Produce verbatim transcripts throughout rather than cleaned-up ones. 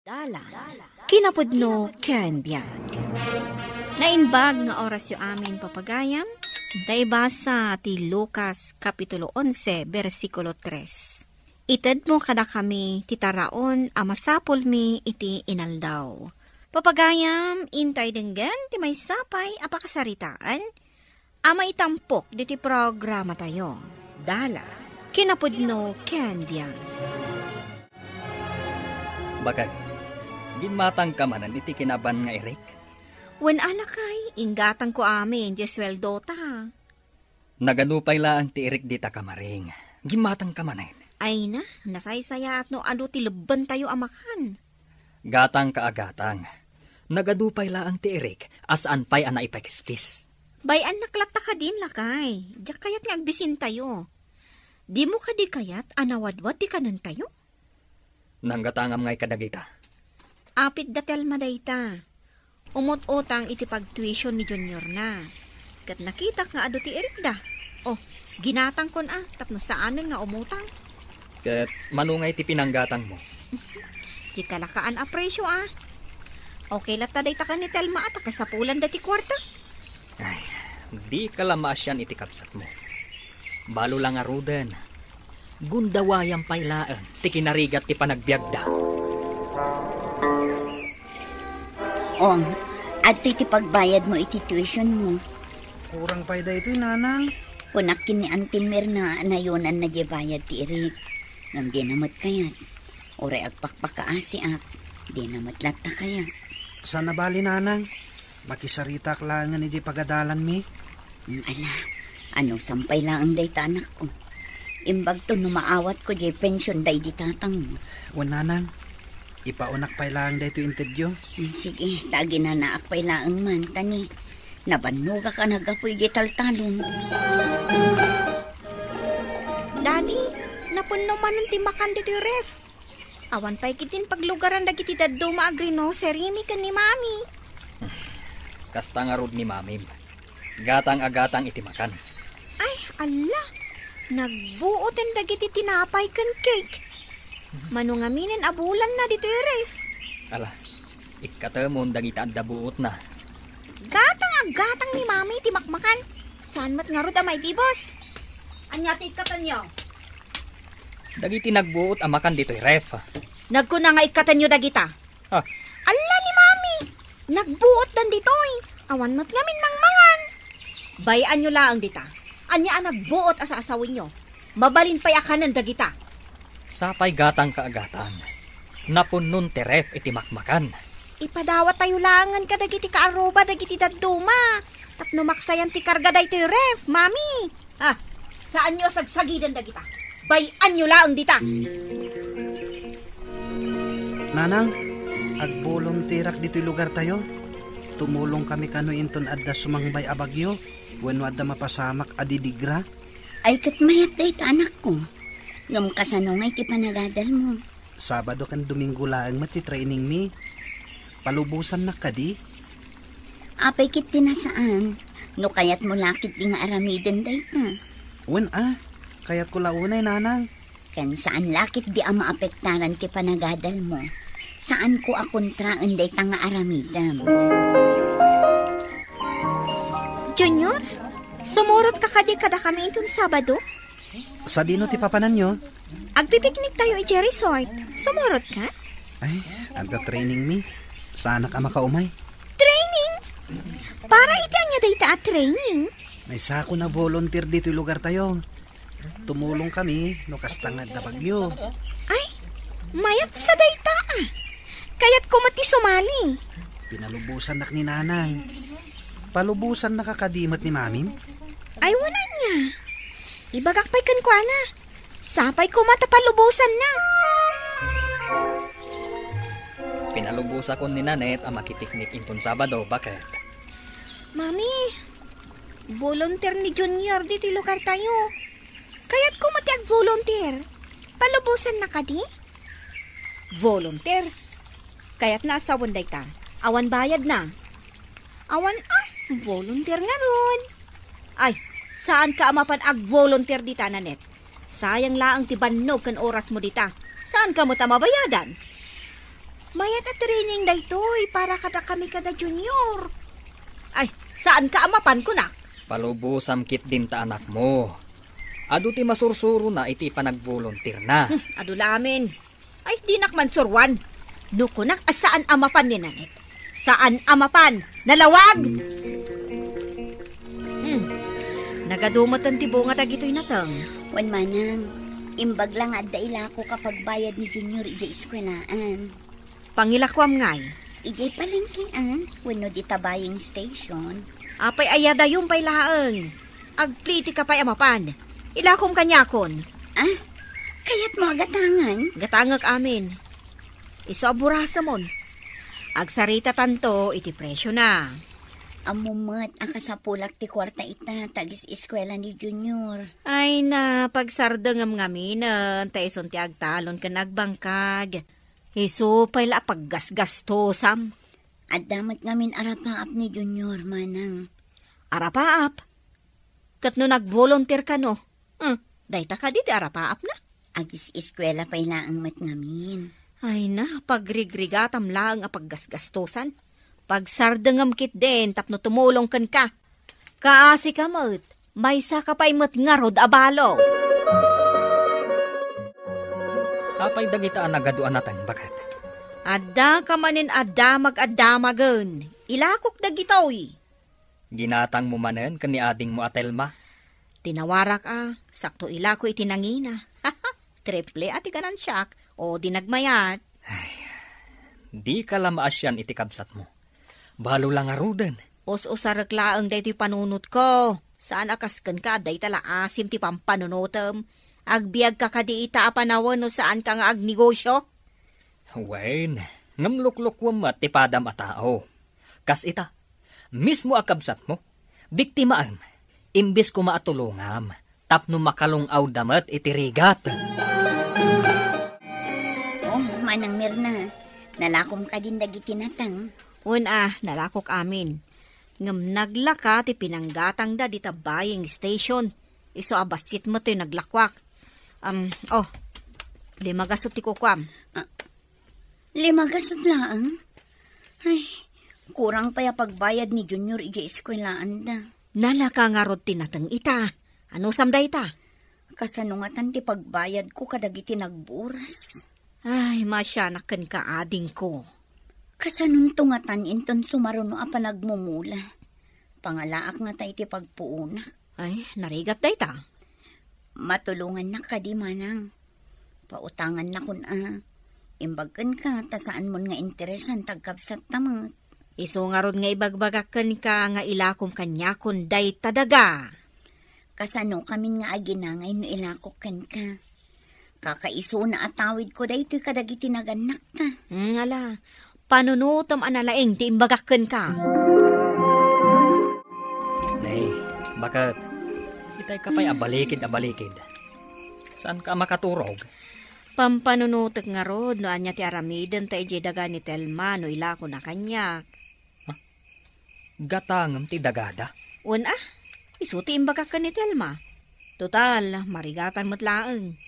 Dala, kinapudno ken biag. Naimbag nga orasyo amin, papagayam. Dayta ibasa ti Lucas, Kapitulo onse, bersikulo tres. Itedmo kadakami ti taraon a masapulmi iti inaldaw. Papagayam, intay denggen ti maysa pay a pakasaritaan a maitampok diti programatayo. Dala, kinapudno ken biag. Bakay, gimmatangka manen iti kinaban nga irik? Wen a lakay, inggatangko amin diay sueldota. Nagadu pay laeng ti irik dita, kamaring. Gimmatangka manen. Ay na, nasaysayaat no adu ti lebbentayo a makan. Gatangka a gatang. Nagadu pay laeng ti irik a saan pay a naipakiskis. Bay-annak latta kadin, lakay. Diak kayat nga agbisintayo. Dimo kadi kayat a nawadwad ti kanentayo? Nanggatangam ngay kadagita. Apit da Telma dayta. Umut-utang iti pagtuition ni Juniorna. Ket nakitak nga adu ti irikda. Oh, ginatangkon a, tapno saanen nga umutang. Ket mano ngay ti pinanggatangmo? Di kalakaan a presyo a. Okay latta dayta ken ni Telma a ta kasapulan da ti kuarta. Ay, dika la maasian iti kabsatmo. Balo la ngaruden, gundawayam pay laeng ti kinarigat ti panagbiagda. Oh, adtoy ti pagbayadmo iti tuitionmo. Kurang pay daytoy, nanang. Kunak ken ni Auntie Mirna a nayonanna diay bayad ti irik. Ngem dina met kayat. Uray agpakpakaasiak, dina met latta kayat. Saan a bali, nanang. Makisaritaak laengen idiay pagadalanmi. Mm, ala, anusam pay laeng dayta, anakko. Imbagto no maawatko diay pension daydi tatangmo. Wen, nanang, ipaonak pay laeng daytoy intedyo. Mm, sige, ta aginanaak pay laeng man, ta ni nabannogak a naggapu idiay taltalon. Daddy, napunno manen ti makan ditoy ref. Awan pay ketdin paglugaran dagiti dadduma a grocerymi ken ni Mami. Kasta ngarud ni Mamim. Gatang a gatang iti makan. Ay, alla! Nagbuoten dagiti tinapay ken cake. Mano ngaminen a bulanna ditoy ref? Ala, ikkatemon dagiti adda buotna. Gatang a gatang ni Mami ti makmakan. Saan met ngarud a maibibos? Ania ti ikkatenyo? Dagiti nagbuot a makan ditoy ref. Nagkuna nga ikkatenyo dagita. Ah. Alla ni Mami! Nagbuotdan ditoy. Awan met ngamin mangmangan. Bay-anyo laeng dita. Ania a nagbuot a saasawenyo? Mabalin pay a kanen dagita. Sapay gatangka a gatang. Napunnon ti ref iti makmakan. Ipadawatayo laengen kadagiti kaarruba dagiti dadduma. Tapno maksayan ti karga daytoy ref, Mami. Ah, saanyo a sagsagiden dagita. Bay-anyo laeng dita. Nanang, agboluntirak ditoy lugartayo. Tumulongkami kano inton adda sumangbay a bagyo wenno adda mapasamak a didigra. Ay, ket mayat dayta, anakko. Ngem kasano nga iti panagadalmo? Sabado ken Domingo laeng met ti trainingmi. Palubosannak kadi? Apay ket ti nasaan, no kayatmo la ketdi nga aramiden dayta? Wen a, kayatko la unay, nanang. Ken saan la ketdi a maapektaran ti panagadalmo. Saanko a kontraen dayta nga aramidem. Junior, sumurotka kadi kadakami inton Sabado? Sadino ti papananyo? Agpipikniktayo idiay resort. Sumurotka? Ay, adda trainingmi. Saanak a makaumay. Training? Para iti ania dayta a training? Maysakon a volunteer ditoy lugartayo. Tumulongkami no kasta nga adda bagyo. Ay, mayat sa dayta a. Kayatko met ti sumali. Pinalubosannak ni Nanang. Palubosannaka kadi met ni Mamim? Ay, wen ania. Ibagak pay kenkuana. Sapay koma ta palubosanna. Pinalubosakon ni Nanette a makipiknik inton Sabado, baket. Mami, volunteer ni Junior ditoy lugartayo. Kayatko met ti agvolunteer. Palubosanna kadi? Volunteer? Kayatna a sawen dayta. Awan bayadna. Awan a, volunteer ngarud. Ay, saanka a mapan agvolunteer dita, Nanette. Sayang laeng ti bannog ken orasmo dita. Saanka met a mabayadan. Mayat a training daytoy para kadakami kada Junior. Ay, saanka a mapan, kunak? Palubosam ketdin ta anakmo. Adu ti masursurona iti panagvolunteerna. Hmm, adu lamin. Ay, dinak man suruan. No kunak a saan a mapan ni Nanette. Saan a mapan. Nalawag! Hmm. Nagadu met ti bunga dagitoy nateng. Wen, manang, imbag la nga adda ilakok a pagbayad ni Junior idiay eskuelaan. Pangilakuam ngay? Idiay palengke, a? Wenno dita buying station? Apay, aya dayon pay laeng. Agplitika pay a mapan. Ilakom kaniakon. Ah? Kayatmo a gatangan? Gatangek amin. Isu a burasemon. Agsaritatanto iti presiona. Ammo met a kasapulak ti kuarta ita ta agis-eskuela ni Junior. Ay na, pagsardengem ngaminen, ta isun ti agtalon ken agbangkag. Isu pay la a paggasgastosam. Adda met ngamin arapaap ni Junior, manang. Arapaap? Ket no nag-volunteer kano? Hmm, dayta kadi ti arapaapna? Agis-eskuela pay laeng met ngamin. Ay na, pagrigrigatam laeng a paggasgastosan. Pagsardengem ketdin tapno tumulong kenka. Kaasika met, maysaka pay met ngarud a balo. Apay dagita a nagadu a nateng, baket? Addaka manen a damag a damagen. Ilakok dagitoy. Ginatangmo manen ken ni adingmo a Telma? Tinawarak a, sakto ilako iti nangina. Triple a ti ganansiak, o di nagmayat. Dika la maasian iti kabsatmo. Balo la ngaruden. Us-usarek laeng daytoy panunotko. Saan a kas kenka a dayta la asim ti pampanunotem. Agbiagka kadi ita a panawen no saanka nga agnegosio? Wen, ngem luklukuem met ti padam a tao. Kas ita, mismo a kabsatmo, biktimaem, imbes koma a tulongam, tapno makalung-awda met iti rigat. Oh, Manang Mirna, nalakom kadin dagiti nateng? Wen a, nalakok amin. Ngem naglaka ti pinanggatangda dita buying station. Isu a bassit met toy naglakuak. Am, oh, lima gasut ti kukuam. Ah, lima gasut laeng? Ay, kurang pay a pagbayad ni Junior idiay eskuelaanda. Nalaka ngarud ti nateng ita. Anusam dayta? Kasano ngatan ti pagbayadko kadagiti nagburas? Ay, maasianak kenka, adingko. Kasanonto ngatan inton sumaruno a panagmumula? Pangalaak ngata iti pagpuonak. Ay, narigat dayta. Matulongannak kadi, manang? Pautangannakon a. Imbag kenka ta saanmon nga interesan ta agkabsatta met. Isu ngarud nga ibagbagak kenka nga ilakom kaniakon dayta daga. Kasanokamin nga aginangay no ilakok kenka? Kakaisuna a tawidko daytoy kadagiti nagannakta. Hmm, ala, panunotem a nalaing ti imbagak kenka. Nay, baket, itay ka pay a balikid a balikid. Saanka a makaturog? Pampanunotek ngarud no ania ti aramiden ta idiay daga ni Telma no ilakona kaniak. Gatangem ti dagada? Wen a, isu ti imbagak ken ni Telma. Total, marigatan met laeng.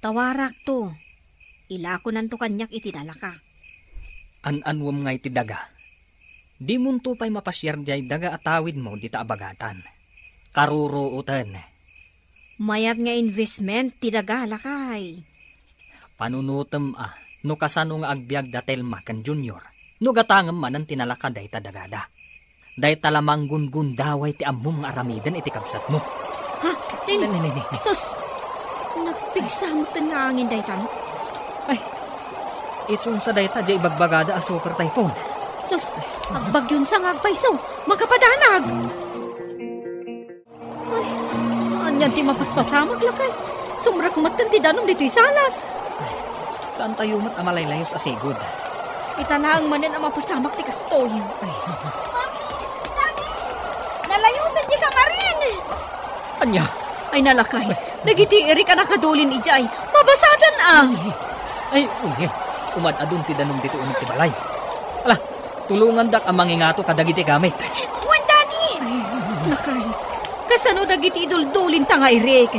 Tawarakto. Ilakonanto kaniak iti nalaka. An-anuem ngay ti daga? Dimonto pay mapasiar diay daga a tawidmo dita a bagatan. Karuruoten. Mayat nga investment ti daga, lakay. Panunotem a no kasano nga agbiag da Telma ken Junior no gatangem manen ti nalaka dayta dagada. Dayta la manggungundaway ti ammom nga aramiden iti kabsatmo. Ha? Nini? Nini, nini, nini. Sus! Nagpigsa met nga angin daytan. Ay, itsunsa dayta diay ibagbagada a super typhoon. Sus! Agbagyon sa nga agpayso. Makapadanag! Ay, anian ti mapaspasamak, lakay? Sumrek metten ti danum ditoy salas. Saantayo met a malaylayus a sigud. Ita laeng manen a mapasamak ti kastoy. Ay. Mami! Daddy! Nalayusan ti kamarin! Ania? Ay, nalakay. Dagiti irik a nakadulin idiay. Mabasadan a! Ay, ay, uni. Umad-adun ti danum ditoy uneg ti balay. Ala, tulongandak a mangingato kadagiti gamit. Wen, Daddy! Ay, lakay, kasano dagiti iduldulinta nga irik?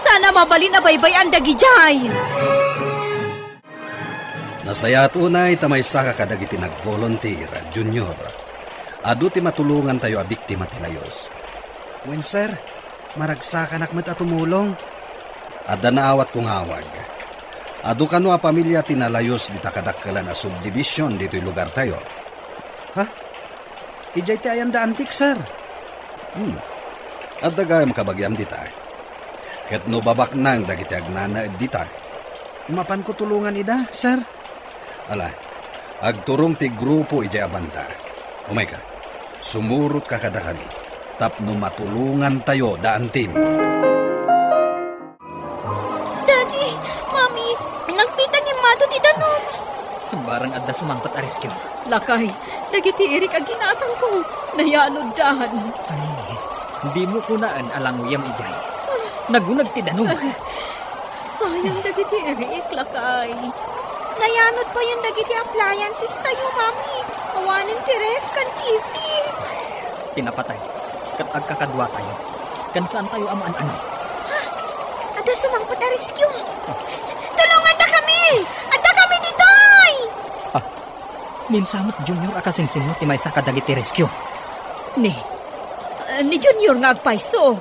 Saan a mabalin a baybay-an dagidiay. Nasayaat unay ta maysaka kadagiti nag-volunteer, Junior. Adu ti matulongantayo a biktima ti layus. Wen, sir, maragsakanak met a tumulong. Adda naawatko nga awag. Adu kano a pamilia ti nalayus dita kadakkelan a subdivision ditoy lugartayo. Ha? Idiay ti ayanda antik, sir. Hmm. Adda gayam kabagiam dita. Ket no babaknang dagiti agnanaed dita, mapanko tulongan ida, sir? Ala, agturong ti grupo idiay a banda. Umayka, sumurotka kadakami tapno matulongantayo da Antim. Daddy, Mami, nagpita ni Mato ti danum. Barang adda sumangpet a rescue. Lakay, dagiti irik a ginatangko, nayanoddan. Ay, dimo kunaen a languyam idiay. Nagunag ti danum. Sayang dagiti irik, lakay. Nayanod payen dagiti appliances tayo, Mami. Awanen ti ref ken T V. Ti napateg, ket agkakaduatayo. Ken saantayo a maan-ano. Ha? Adda sumangpet a rescue. Tulongandakami! Addakami ditoy! Ah, ni Junior a kasimsimno ti maysa kadagiti rescue. Ni, ah, ni Junior nga agpayso.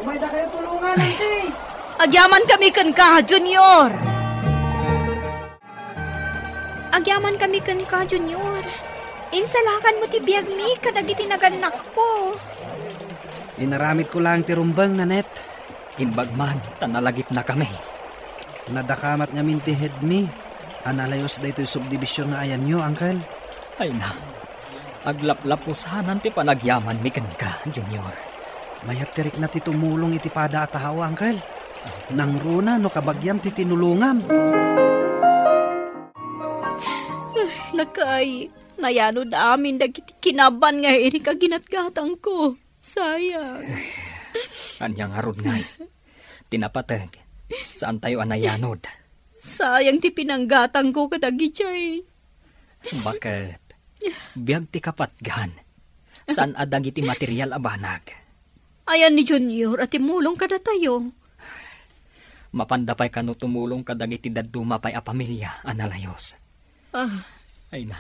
Umaydakayo tulongan, Auntie. Agyamankami kenka, Junior. Agyamankami kenka, Junior. Insalakanmo ti biagmi kadagiti nagannakko. Inaramidko laeng ti rumbeng, Nanette. Imbag man ta nalagipnakami. Nadakamat ngamin ti headmi a nalayus daytoy subdivision nga ayanyo, Uncle. Ay na, aglaplapusanan ti panagyamanmi kenka, Junior. Mayat ti rikna ti tumulong iti pada a tao, Uncle. Nangruna no kabagiam ti tinulongam. Ay, lakay, nayanod amin dagiti kinaban nga irik a ginatgatangko. Sayang. Ania ngarud ngay? Ti napateg, saantayo a nayanod. Sayang ti pinanggatangko kadagijay. Baket, biag ti kapatgan. Saan a dagiti material a banag. Ayan ni Junior a timulong kadatayo. Mapanda pay kano tumulong kadagiti dadduma pay a pamilia a nalayos. Ah. Ay na.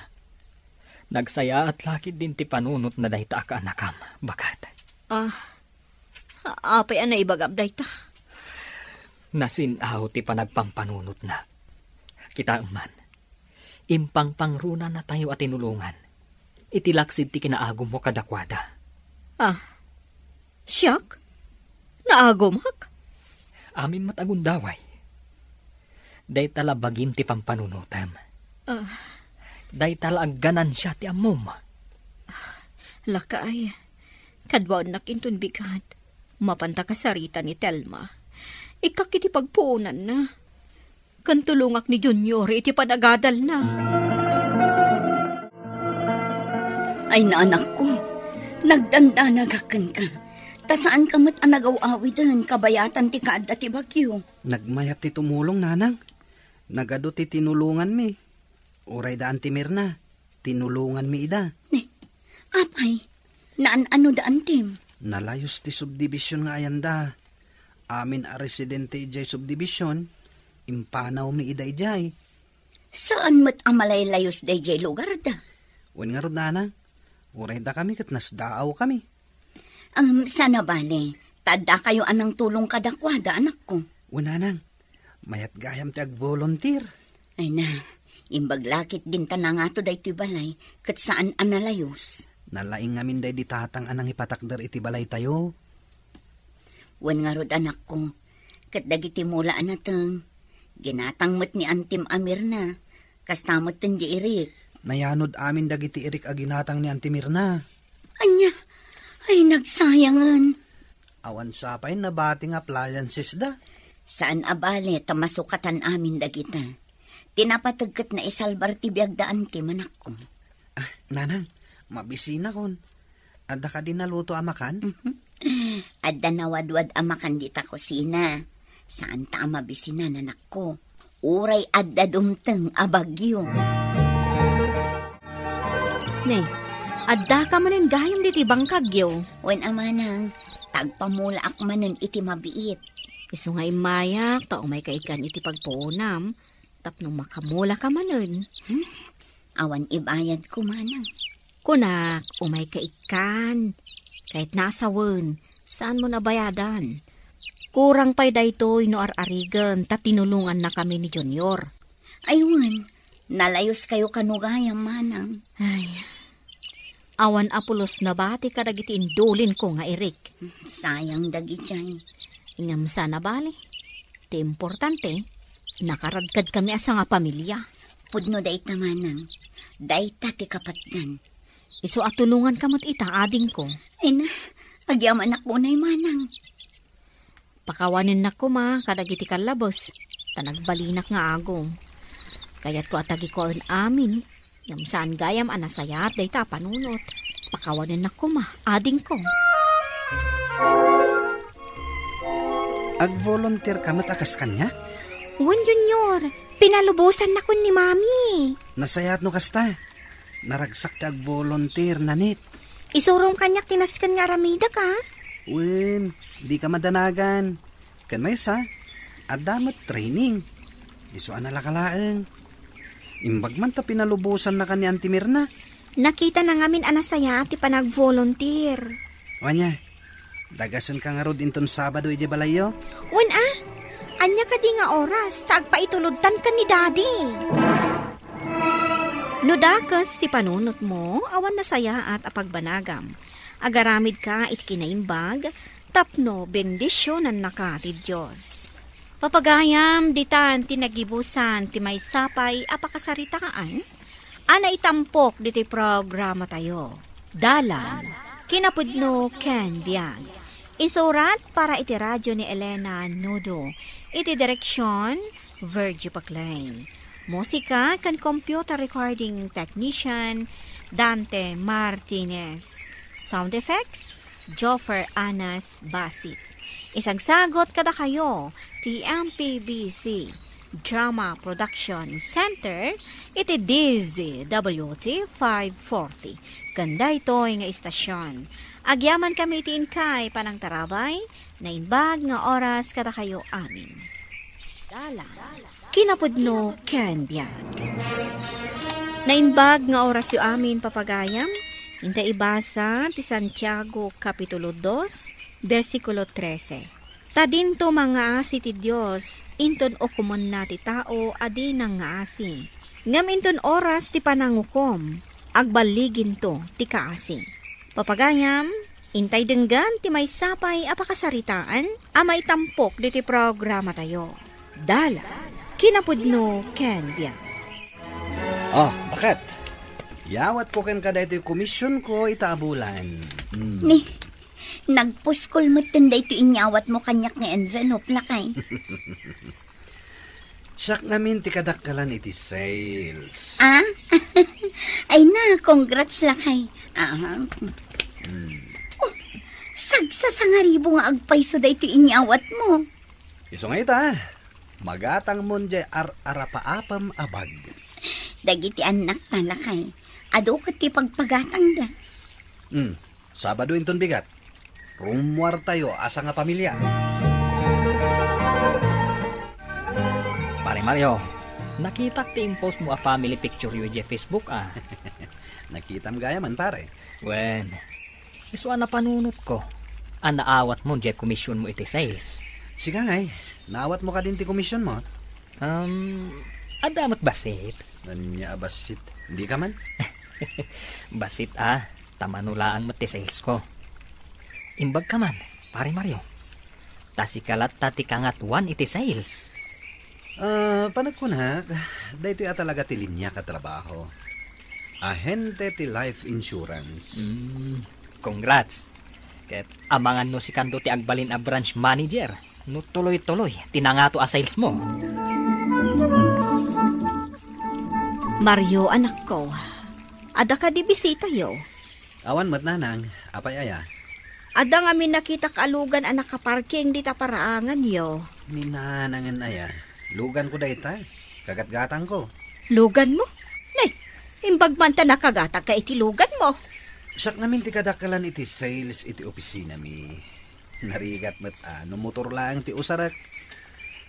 Nagsayaat la ketdin ti panunotna dayta a kaanakam, baket. Ah. Apay a naibagam dayta? Nasin-aw ti panagpampanunotna. Kitaem man, impangpangrunanatayo a tinulongan iti laksid ti kinaagummo kadakuada. Ah, siak? Naagumak? Amin met a gundaway. Dayta la bagim ti pampanunotem. Ah. Dayta la agganansia ti ammom. Lakay, kaduaennak inton bigat. Mapanta kasarita ni Telma. Ikkak iti pagpuonanna. Ken tulongak ni Junior iti panagadalna. Ay, naanakko, nagdandanagak kenka. Ta saanka met a nagaw-awiden kabayatan ti kaadda ti bagyo. Nagmayat ti tumulong, nanang. Nagadu ti tinulonganmi. Uray da Anti Mirna, tinulonganmi ida. Eh, apay, naan-ano da Antim? Nalayos ti subdivision nga ayanda. Amin a residente idiay subdivision, impanawmi ida idiay. Saan met a malaylayos daydiay lugarda? Wen ngarud, nanang, uray dakami ket nasdaawkami. Am, saan a bale, ta addakayo a nangtulong kadakuada, anakko. Wen, nanang, mayat gayam ti agvolunteer. Ay na, imbag la ketdin ta nangato daytoy balay, ket saan a nalayos. Nalaing ngamin daydi tatang a nangipatakder iti balaytayo. Wen ngarud, anakko, ket dagiti mula a nateng, ginatang met ni Antim a Mirna, kasta met ten di irik. Nayanod amin dagiti irik a ginatang ni Anti Mirna. Ania? Ay, nagsayangen. Awan sa pay nabati nga appliances da. Saan a bale ta masukatan amin dagita. Ti napateg ket naisalbar ti biag da Antim, anakko. Ah, nanang, mabisinakon. Adda kadi naluto a makan? Mhm. Adda nawadwad a makan dita kusina. Saanta a mabisinan, anakko. Uray adda dumteng a bagyo. Ne, addaka manen gayam ditoy bangkagyo. Wen a manang, ta agpamulaak manen iti mabiit. Isu nga immayak, ta umayka ikkan iti pagpuonam. tapno makamulaka manen. Hmm? Awan ibayadko, manang. Kunak, umayka ikkan. Kayatna a sawen, saanmo a bayadan. Kurang pay daytoy no ar-arigen ta tinulongannakami ni Junior. Ay wen, nalayoskayo kano gayam, manang. Ay, awan a pulos nabati kadagiti indulinko nga irik. Sayang dagiti ay. Ngem saan a bali. Ti importante, nakaradkadkami a sangapamilia. Pudno dayta, manang. Dayta ti kapatgan. Isu a tulonganka met ita, adingko. Ay na, agyamanak unay, manang. Pakawanennak koma kadagiti kallabes, ta nagbalinak nga agum. Kayatko a tagikuaen amin, ngem saan gayam a nasayaat dayta a panunot. Pakawanennak koma, adingko. Agvolunteer ka met a kas kaniak? Wen, Junior, pinalubosannakon ni Mami. Nasayaat no kasta. Naragsak ti agvolunteer, Nanit. Isurom kaniak ti nasken nga aramidek, a? Wen, dika madanagan. Ken maysa, adda met training. Isu a nalaka laeng. Imbag man ta pinalubosannakan ni Auntie Mirna. Nakitana ngamin a nasayaat ti panag-volunteer. Wen a, dagasenka ngarud inton Sabado idiay balayyo? Wen a, ania kadi nga oras ta agpaitulodtanka ni Daddy? No dakes ti panunotmo, awan nasayaat a pagbanagam. Agaramidka iti kinaimbag, tapno bendisionannaka ti Dios. Papagayam, ditan ti nagibusan ti maysa pay a pakasaritaan a naitampok ditoy programatayo. Dalan, kinapudno ken biag. Insurat para iti radio ni Elena Nudo. Iti direksion, Virgie Paclay. Musika ken computer recording technician, Dante Martinez. Sound effects, Joffer Anas Basit. Isagsagot kadakayo ti M P B C Drama Production Center iti D Z W T five forty. Ken daytoy nga istasyon, agyamankami iti inkay panangtarabay, naimbag nga oras kadakayo amin. Dalan. Kinapudno ken biag. Naimbag nga orasyo amin, papagayam. Inta ibasa ti Santiago, Kapitulo dos, bersikulo trese. Ta dinto mangngaasi ti Dios, inton ukomenna ti tao a di nangngaasi. Ngem inton oras ti panangukom, agballiginto ti kaasi. Papagayam, intay denggan ti maysa pay a pakasaritaan a maitampok ditoy programatayo. Dalan, kinapudno ken biag. Oh, baket? Yawatko kenka daytoy komisionko ita a bulan. Hmm. Ni, nagpuskol metten daytoy inyawatmo kaniak nga envelope, lakay. Siak ngamin ti kadakkelan iti sales. Ah? Ay na, congrats, lakay. Aha. Hmm. Oh, sagsasangaribo nga agpayso daytoy inyawatmo. Isu nga ita, magatangmon diay ar-arapaapem a bag. Dagiti annakta, lakay, adu ket ti pagpagatangda. Hmm. Sabado inton bigat. Rummuartayo a sangapamilia. Pare Mario, nakitak ti impostmo a family picture yo idiay Facebook, a. Nakitam gayamen, pare. Wen, isu a napanunotko a naawatmo diay komisionmo iti sales. Sika ngay, naawatmo kadin ti komisionmo? Um, adda met bassit. Ania a bassit? Dika man? Bassit, a. Ta mano laeng met ti salesko. Imbagka man, Pare Mario. Ta sika latta ti kangatoan iti sales. Ah, panagkunak, daytoy a talaga ti liniak a trabaho. Ahente ti life insurance. Mm, congrats. Ket amangan no sikanto ti agbalin a branch manager no tuloy-tuloy ti nangato a salesmo. Mario, anakko, adda kadi bisitayo? Awan met, nanang. Apay aya? Adda ngamin nakitak a lugan a nakaparking dita paraanganyo. Ni nanangen aya? Luganko dayta. Kagatgatangko. Luganmo? Nay, imbag man ta nakagatangka iti luganmo. Siak ngamin ti kadakkelan iti sales iti opisinami. Narigat met a no motor laeng ti usarek.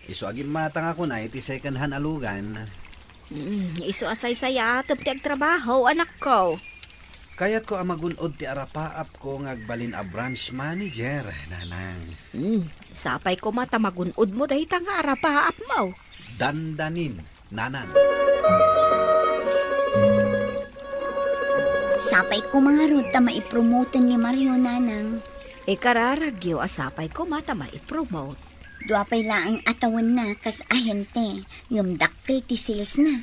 Isu a gimmatangakon iti second hand a lugan. Mm, isu a saysayaatem ti agtrabaho, anakko. Kayatko a magun-od ti arapaapko nga agbalin a branch manager, nanang. Mm, sapay koma ta magun-odmo dayta nga arapaapmo. Dandanin, nanang. Sapay koma ngarud ta maipromoten ni Mario, nanang. Ikararagyo a sapay koma ta maipromote. Dua pay laeng a tawenna kas ahente, ngem dakkel ti salesna.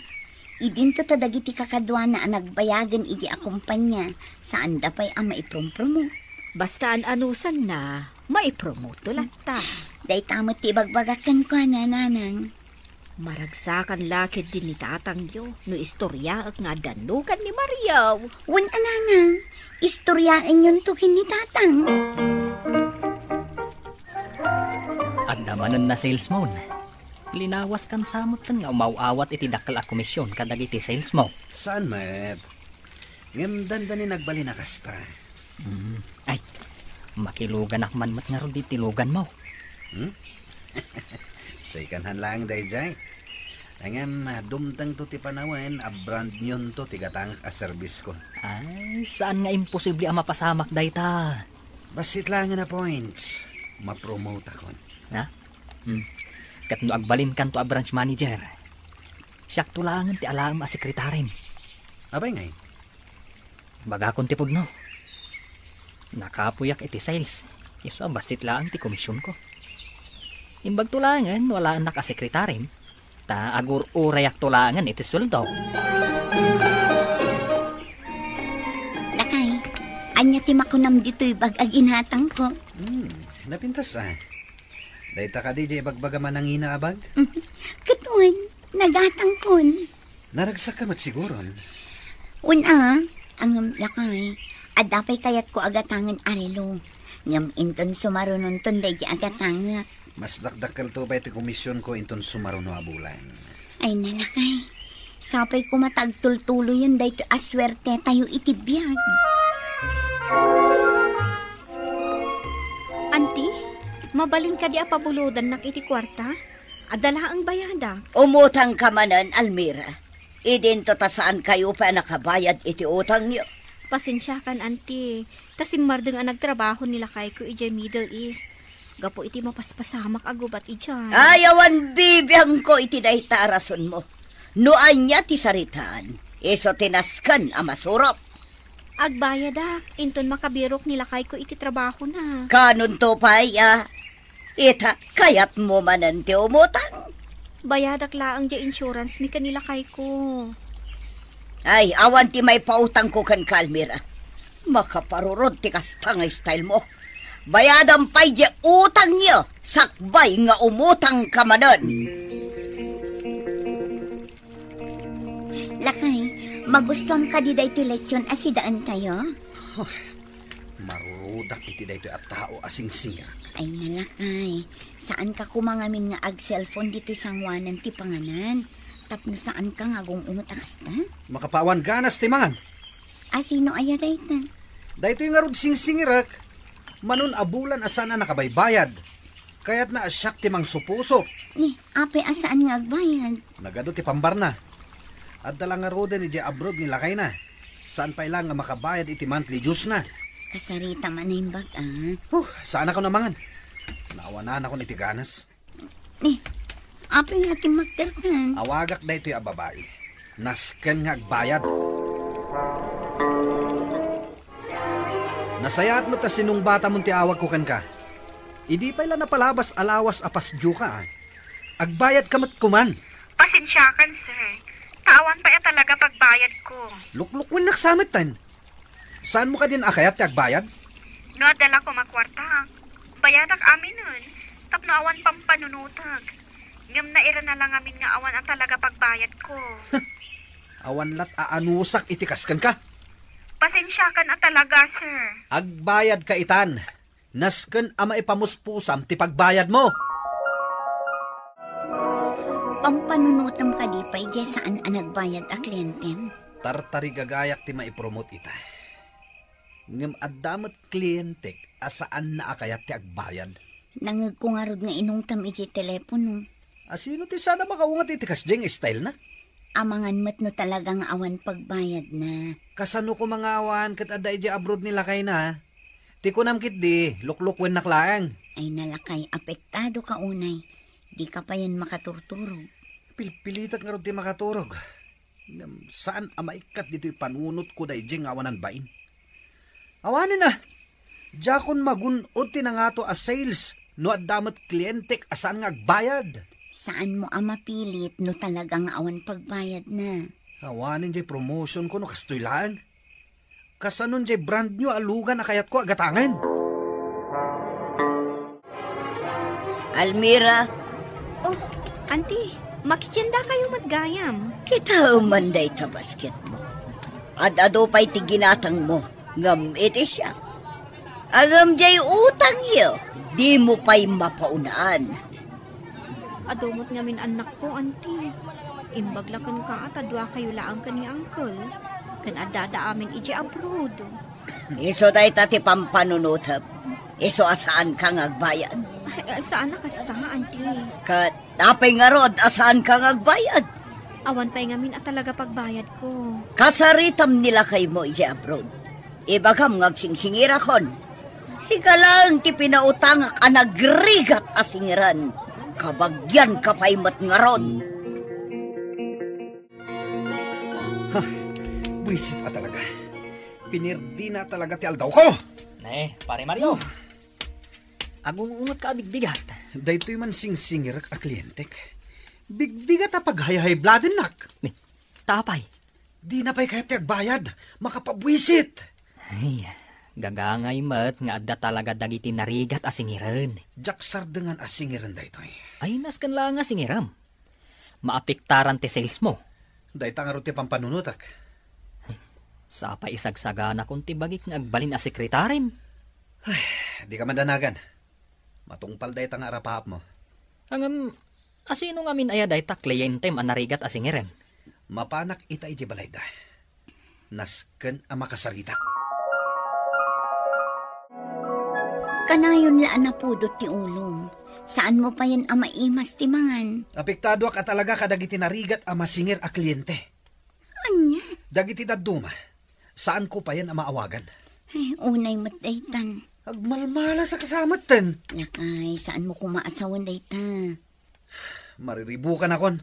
Idinto ta dagiti kakaduana a nagbayagen iti a kompania, saanda pay a maiprompromote. Basta an-anusanna, maipromote latta. Dayta met ti ibagbagak kenkuana, nanang. Maragsakan la ketdi ni tatangyo no istoryaek nga adda nugan ni Mario. Wen a, nanang, istoryaenyonto ken ni tatang. Adda manen a salesmon. Linawaskan sa metten nga umaw-awat iti dakkel a komisyon kadagiti salesmo. Saan met? Ngem dandanin agbalin a kasta. Mm. Ay, makiluganak man met ngarud iti luganmo. Hmm? Second hand laeng daydiay. Ngem, dumtengto ti panawen a brand new-nto ti gatangek a service ko. Ay, saan nga imposible a mapasamak dayta. Bassit laengen a points, mapromote akon. Ha? Hmm. Ket no agbalinkanto a branch manager, siakto laengen ti alaem a sekretarim. Apay ngay? Bagakon ti pudno. Nakapuyak iti sales. Isu a bassit laeng ti komisionko. Imbagto laengen no alaennak a sekretarim, ta agur-urayakto laengen iti sueldo. Lakay, ania ti makunam ditoy bag-a ginatangko? Hmm, napintas a. Dayta kadi diay ibagbagam a nangina a bag? Ket wen, nagatangkon. Naragsak ka met siguron. Wen a, ngem lakay, adda pay kayatko a gatangen a relo. Ngem inton sumarunonton daydi a gatangek. Mas dakdakkelto pay ti komisionko inton sumaruno a bulan. Ay, nalakay. Sapay koma ta agtultuloyen daytoy a suertetayo iti biag. Anti, mabalin kadi a pabulodannak iti kuarta? Adda laeng bayadak. Umutangka manen, Almira. Idinto ta saankayo pay a nakabayad iti utangyo. Pasensiakan, anti. Ta simmardeng a nagtrabaho ni lakayko idiay Middle East. Gapu iti mapaspasamak a gubat idiay. Ay, awan bibiangko iti dayta a rasonmo. No ania ti saritaan, isu ti nasken a masurot. Agbayadak, inton makabirok ni lakayko iti trabahona. Kanonto pay a? Ita, kayatmo manen ti umutang? Bayadak laeng diay insurance mi ken ni lakayko. Ay, awan ti maipautangko kenka, Almira. Makaparurod ti kasta nga style mo. Bayadam pay diay utangyo, sakbay nga umutangka manen. Lakay, magustuam kadi daytoy lechon a sidaentayo? Huh, marurudak iti daytoy a tao a singsingirak. Ay, nalakay. Saanka koma ngamin nga ag-cellphone ditoy sangoanan ti panganan. Tapno saanka nga agung-ungot a kasta? Makapaawan ganas ti mangan. A sino aya dayta? Daytoy ngarud singsingirak. Manon a bulan a saan a nakabaybayad. Kayatna a siak ti mangsupuso. Ni, apay a saan nga agbayad? Nagadu ti pambarna. Adda la ngaruden idiay abroad ni lakayna. Saan pay laeng a makabayad iti monthly dues na. Kasarita man a imbag, a. Huh, saanakon a mangan. Naawananakon iti ganas. Ni, apay nga timmakderkan? Awagak daytoy a babai. Nasken nga agbayad. Nasayaat met a sinungbatamon ti awagko kenka. Idi pay la napalabas a lawas a pasdioka, a. Agbayadka met koman. Pasensiakan, sir. Ta awan pay a talaga pagbayadko. Luklukwennak sa metten. Saanmo kadin a kayat ti agbayad? No adda la koma kuarta, bayadak aminen, tapno awan pampanunotek. Ngem nairana la ngamin nga awan a talaga pagbayadko. Awan lat a anusak iti kaskenka. Pasensiakan a talaga, sir. Agbayadka itan. Nasken a maipamuspusam ti pagbayadmo. Pampanunotem kadi pay diay saan a nagbayad a klientem? Tartarigagayak ti maipromote ita. Ngem adda met klientek a saanna a kayat ti agbayad. Nangngegko ngarud nga inungtem idiay telepono. Asino ti saan a makaunget iti kasdiay nga style na? Amangan met no talaga nga awan pagbayadna. Kasano koma nga awan ket adda idiay abroad ni lakayna? Ti kunam ketdi, luklukuennak laeng. Ay nalakay, apektado ka unay. Di ka payen makaturturog. Pilpilitek ngarud ti makaturog. Ngem saan a maikkat ditoy panunotko daydiay nga awanan bain. Awanen a, diakon magun-od ti nangato a sales no adda met klientek a saan nga agbayad. Saanmo a mapilit no talaga nga awan pagbayadna. Awanen diay promotionko no kastoy laeng. Kasanon diay brand new a lugan a kayatko a gatangen. Almira. Oh, Auntie, makitiendakayo met gayam. Kitaem man dayta basketmo. Ad-adu pay ti ginatangmo, ngem iti siak. Ngem diay utangyo, dimo pay mapaunaan. Adu met ngamin annakko, Auntie. Imbag la kenka ta duakayo laeng ken ni Uncle, ken addada amin idiay abroad. Isu dayta ti pampanunotem. Isu a saanka nga agbayad. Ay, ah, saan a kasta, Auntie. Ket apay ngarud a saanka nga agbayad? Awan pay ngamin a talaga pagbayadko. Kasaritam ni lakaymo idiay abroad. Ibagam nga agsingsingirakon. Sika laeng ti pinautangak a nagrigat a singiren. Kabagianka pay met ngarud. Ha, buisit a talaga. Pinirdina talaga ti aldawko. Ne, Pare Mario. Agung-ungetka a bigbigat. Daytoy man singsingirek a klientek. Bigbigat a paghayhaybladennak. Ne, ta apay? Dina pay kayat ti agbayad. Makapabuisit. Ay, gagangay met nga adda talaga dagiti narigat a singiren. Diak sardengan a singiren daytoy. Ay, nasken laeng a singirem. Maapektaran ti salesmo. Dayta ngarud ti pampanunotak. Sapay isagsaganakon ti bagik nga agbalin a sekretarem. Ay, dika madanagan. Matungpal dayta nga arapaapmo. Ngem, asino ngamin aya dayta klientem a narigat a singirem? Mapanak ita idiay balayda. Nasken a makasaritak. Kanayon la a napudot ti ulom. Saanmo payen a maimas ti mangan. Apektadoak a talaga kadagiti narigat a masingir a kliente. Ania? Dagiti dadduma, saanko payen a maawagan. Ay, unay met daytan. Agmalmalas a kasametten. Lakay, saanmo koma a sawen dayta? Mariribukanakon.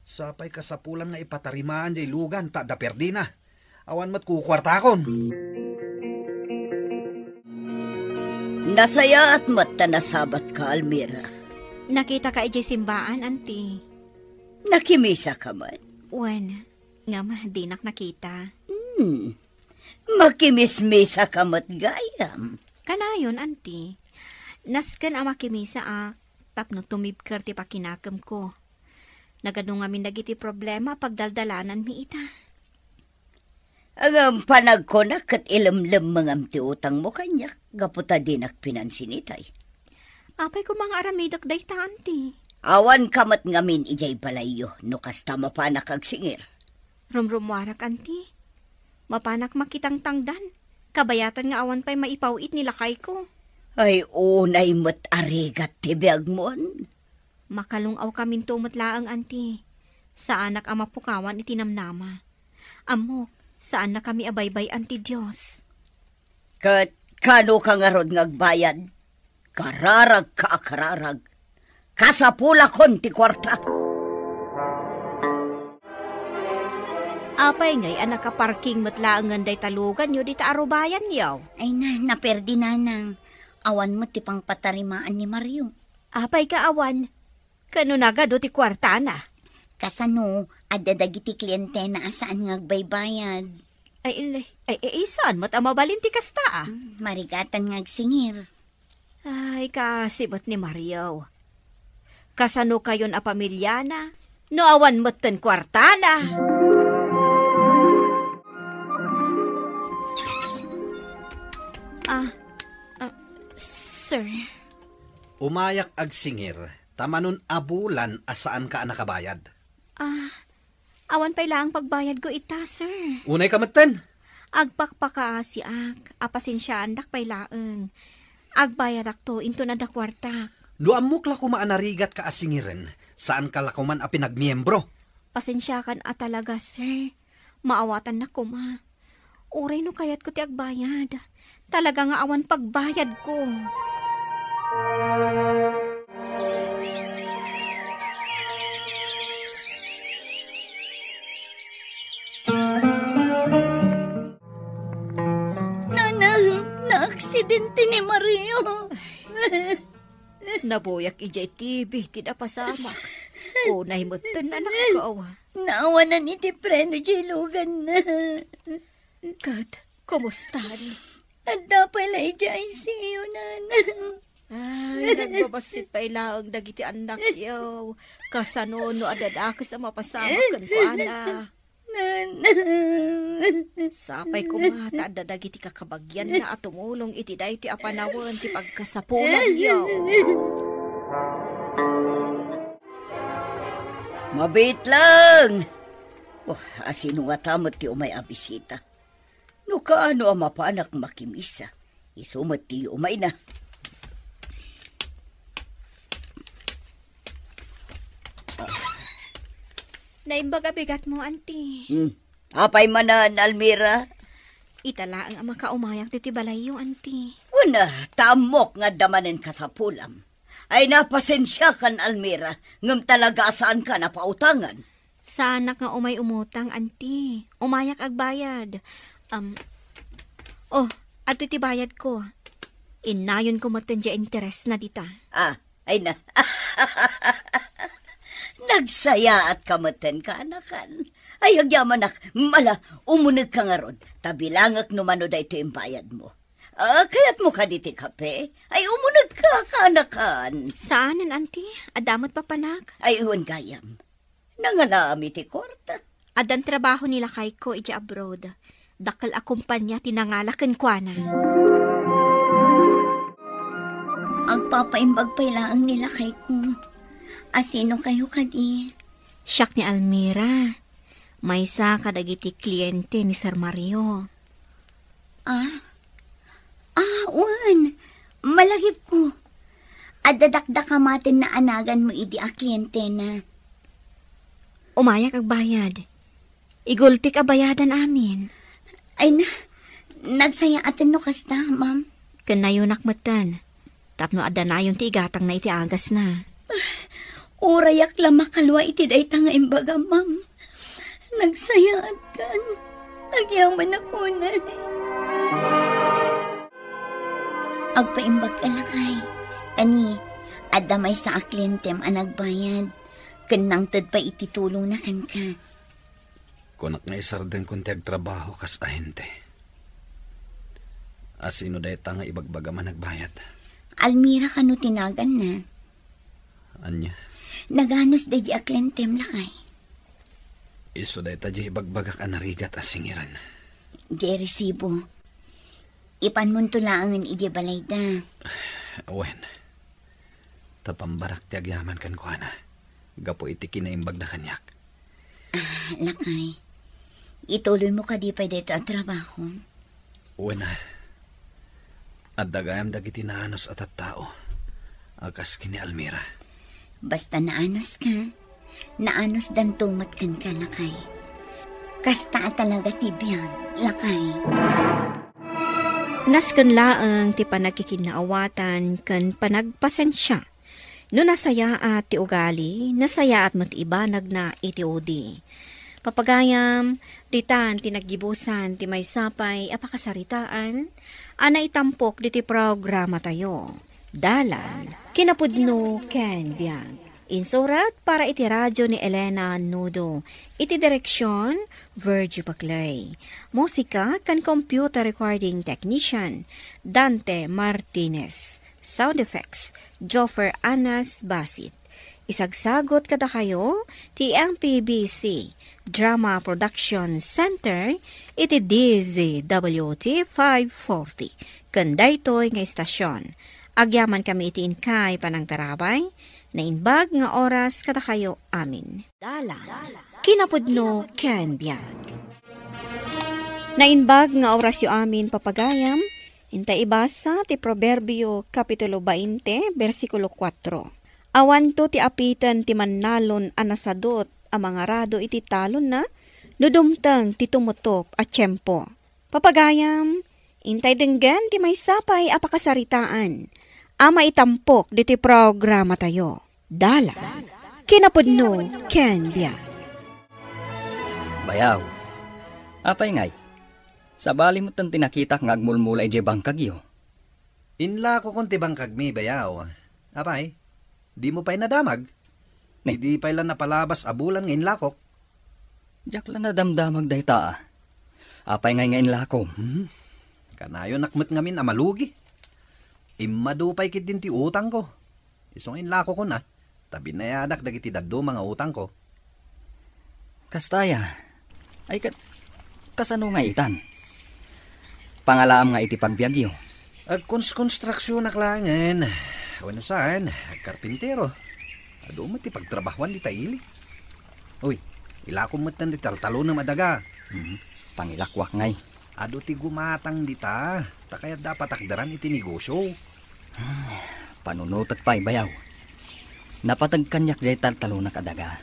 Sapay kasapulan nga ipatarimaan diay lugan ta adda perdina. Awan met kukuartakon. Nasayaat met ta nasabatka, Almira. Nakitaka idiay simbaan, Auntie. Nakimisaka met? Wen, ngem dinak nakita. Hmm. Makimismisaka met gayam. Kanayon, Auntie. Nasken a makimisaak tapno tumibker ti pakinakemko. Nagadu ngamin dagiti problema a pagdaldalananmi ita. Ngem panagkunak ket ilemlemmengam ti utangmo kaniak gapu ta dinak pinansin itay. Apay koma nga aramidek dayta, Auntie? Awanka met ngamin idiay balayyo no kasta mapanak agsingir. Rumrummuarak, Auntie. Mapanak makitangtangdan. Kabayatan nga awan pay maipaw-it ni lakayko. Ay, unay met a rigat ti biagmon. Makalung-awkaminto met laeng, Auntie. Saanak a mapukawan iti namnama. Ammok, saannakami a baybay-an ti Dios. Ket kano ka ngarud nga agbayad? Kararagka a kararag. Kasapulakon ti kuarta. Apay ngay a nakaparking met laengen dayta luganyo dita arubayanyo? Ay na, naperdi, nanang. Awan met ti pangpatarimaan ni Mario. Apay nga awan? Kano nagadu ti kuartana? Kasano, adda dagiti klientena a saan nga agbaybayad. Ay, ay, ay, ay, saan met a mabalin ti kasta, a? Hmm, marigatan nga agsingir. Ay, kaasi met ni Mario. Kasano kayon a pamiliana? No awan metten kuartana? Ah, ah, sir. Umayak agsingir, ta manon a bulan a saanka a nakabayad. Ah, awan pay laeng pagbayadko ita, sir. Unay ka metten? Agpakpakaasiak, a pasensiaandak pay laeng. Agbayadakto inton adda kuartak. No ammok la koma a narigatka a singiren, saanka la koman a pinagmiembro. Pasensiakan a talaga, sir. Maawatannak koma. Uray no kayatko ti agbayad, talaga nga awan pagbayadko. Nana, naaksidente ni Mario. Nabuyak idiay T V ti napasamak. Unay metten, anakko. Naawanan iti preno diay luganna. Ket kumustan? Adda pay la idiay I C U, nana. Ay, nagbabassit pay laeng dagiti annakyo. Kasano no adda dakes a mapasamak kenkuana? Nana. Sapay koma ta adda dagiti kakabagianna a tumulong iti daytoy a panawen ti pagkasapulanyo. Mabiit lang! Oh, asino ngata met ti umay a bisita? No kaano a mapanak makimisa, isu met ti umayna. Naimbag a bigatmo, anti. Hmm. Apay manen, Almira? Ita laeng a makaumayak ditoy balayyo, anti. Wen, ta ammok nga adda manen kasapulam. Ay, napasensiakan, Almira, ngem talaga a saankan a pautangan. Saanak nga umay umutang, anti. Umayak agbayad. Am, oh, adtoy ti bayadko. Innayonko metten diay interesna dita. Ah, ay na. Nagsayaatka metten, kaanakan. Ay, agyamanak, ala, umunegka ngarud, ta bilangek no mano daytoy imbayadmo. Ah, kayatmo kadi ti kape? Ay, umunegka, kaanakan. Saanen, anti. Adda met papanak. Ay, wen gayam. Nangalaam iti kuarta. Addan trabaho ni lakayko idiay abroad. Dakkel a kompania ti nangala kenkuana. Agpapaimbag pay laeng ni lakayko. Asino kayo kadi? Siak ni Almira. Maysa kadagiti kliente ni Sir Mario. Ah? Ah, wen. Malagipko. Adda dakdakamaten naanaganmo idi a klientena. Umayak agbayad. Igulpik a bayadan amin. Ay na, nagsayaaten no kasta, ma'am. Ken nayonak metten. Tapno adda nayon ti igatangna iti agasna. Urayak la makalua iti dayta nga imbagam, ma'am. Nagsayaatkan. Agyamanak unay. Agpaimbag ka, lakay. Ani, adda maysa a klientem a nagbayad, ken nangted pay iti tulongna kenka. Kunak nga isardengkon ti agtrabaho kas ahente. Asino dayta nga ibagbagam a nagbayad? Almira kano ti naganna? Ania? Naganos daydi a klientem, lakay. Isu dayta di ibagbagak a narigat a singiran. Di resibo. Ipanmonto laengen idiay balayda. Wen, ta pambarak ti agyaman kenkuana gapu iti kinaimbagna kaniak. Ah, lakay, ituloymo kadi pay daytoy a trabaho? Wen, ah. Adda gayam dagiti naanus a tattao a kas ken ni Almira. Basta naanuska, naanusdanto met kenka, lakay. Kasta a talaga ti biag, lakay. Nasken laeng ti panagkikinnaawatan ken panagpasensia. No nasayaat ti ugali, nasayaat met ti ibanagna iti udi. Papagayam, ditan ti naggibusan ti maysa pay a pakasaritaan a naitampok ditoy programatayo. Dalan, kinapudno ken biag. Insurat para iti radio ni Elena Nudo, iti direksion, Virgie Paclay. Musika ken computer recording technician, Dante Martinez. Sound effects, Joffer Anas Basit. Isagsagot kadakayo ti M P B C Drama Production Center iti D Z W T five forty. Ken daytoy nga istasion, agyaman kami iti inkay panangtarabay, naimbag nga oras kadakayo amin. Dalan. Kinapudno ken biag. Naimbag nga orasyo amin, papagayam, Inta ibasa ti Proverbio, Kapitulo twenty, bersikulo kuatro. Awanto ti apiten ti mannalon a nasadut a mangarado iti talonna no dumteng ti tumutop a tiempo. Papagayam, intay denggen ti maysa pay a pakasaritaan a maitampok ditoy programatayo. Dalan, kinapudno, ken biag. Bayaw, apay ngay? Sabali met ti nakitak nga agmulmula idiay bangkagyo. Inlakokon ti bangkagmi, bayaw. Apay, dimo pay nadamag? Ni- Idi pay la napalabas a bulan nga inlakok. Diak la nadamdamag dayta, a. Apay ngay nga inlakom? Hmm. Kanayonak met ngamin a malugi. Immadu pay ketdin ti utangko. Isu nga inlakokon, a. Ta binayadak dagiti dadduma nga utangko. Kasta aya. Ay, ka-, kasano nga itan? Pangalaam nga iti pagbiagyo? Agkons-konstruksionak laengen. Wenno saan, agkarpintero. Adu met ti pagtrabahuan dita ili. Uy, ilakom met ti taltalonem a daga. Mhm. Pangilakwak ngay. Adu ti gumatang dita, ta kayatda a patakderan iti negosio. Hmm, panunotek pay, bayaw. Napateg kaniak diay taltalonak a daga.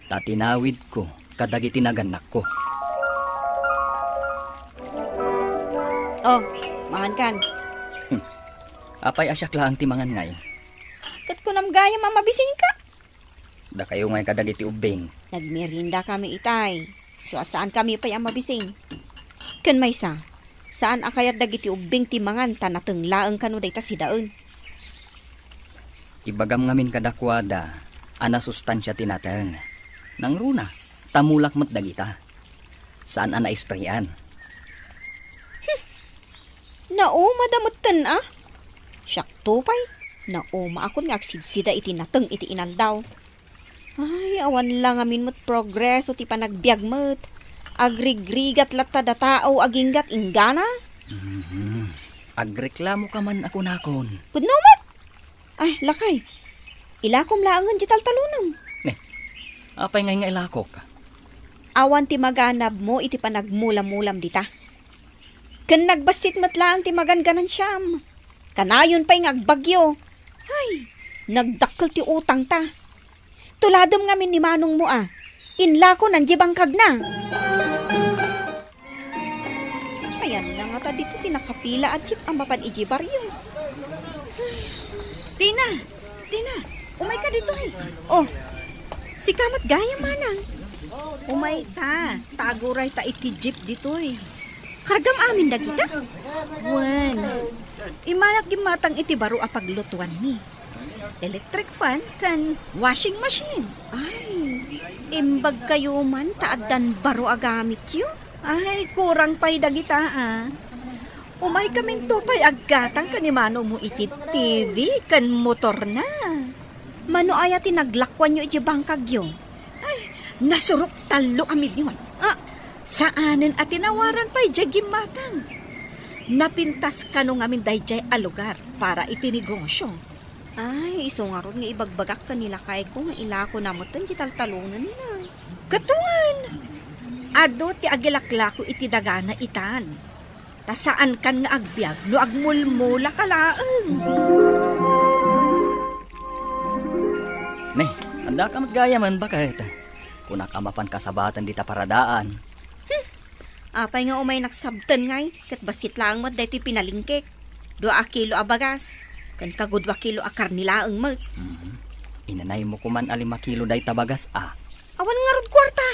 Ta tinawidko kadagiti nagannakko. Oh, mangankan. Hmm. Apay a siak laeng ti mangan ngay? Ket kunam gayam a mabisingka? Dakayo ngay kadagiti ubbing. Nagmeriendakami itay. Isu a saankami pay a mabising. Ken maysa, saan a kayat dagiti ubbing ti mangan ta nateng laeng kano dayta sidaen. Ibagam ngamin kadakuada a nasustansia ti nateng. Nangruna, ta mulak met dagita. Saan a naisprean. Naumada metten, a? Siakto pay, naumaakon nga agsidsida iti nateng iti inaldaw. Ay, awan la ngamin met progreso ti panagbiag met. Agrigrigat latta da tao aginggat inggana. Mhm. Agreklamoka man a kunakon. Pudno met! Ay, lakay. Ilakom laengen ti taltalonem. Ne, apay ngay nga ilakok? Awan ti maganabmo iti panagmulamulam dita. Ken nagbassit met laeng ti maganganansiam. Kanayon pay nga agbagyo. Ay, nagdakkel ti utangta. Tuladem ngamin ni manongmo a. Inlakonan diay bangkagna. Ayanna ngata ditoy ti nakapila a jeep a mapan idiay barrio. Tina! Tina! Umayka ditoy! Oh, sika met gayam, manang. Umayka, ta agurayta iti jeep ditoy. Kargam amin dagita? Wen, immayak gimmatang iti baro a paglutuanmi. Electric fan ken washing machine. Ay, imbagkayo man ta addan baro a gamityo? Ay, kurang pay dagita, a. Umaykaminto pay aggatang ken ni manongmo iti T V ken motorna. Mano aya ti naglakuanyo idiay bangkagyo? Ay, nasurok tallo a milyon. Ah. Saanen a tinawaran pay diay gimmatang. Napintas kano ngamin daydiay a lugar para iti negosyo. Ay, isu ngarud nga ibagbagak ken ni lakayko nga ilakona metten ti taltalonenna. Ket wen, adu ti agilaklako iti dagana itan. Ta saankan nga agbiag no agmulmulaka laeng. Ne, addaka met gayamen, baket. Kunak a mapan kasabaten dita paradaan. Hmm. Apay nga umaynak sabten ngay, ket bassit laeng met daytoy pinalingkek. Dua a kilo a bagas, ken kagudua kilo a karne laeng met. Mhm. Inanaymo koman a lima kilo dayta bagas, a. Awan ngarud kuarta.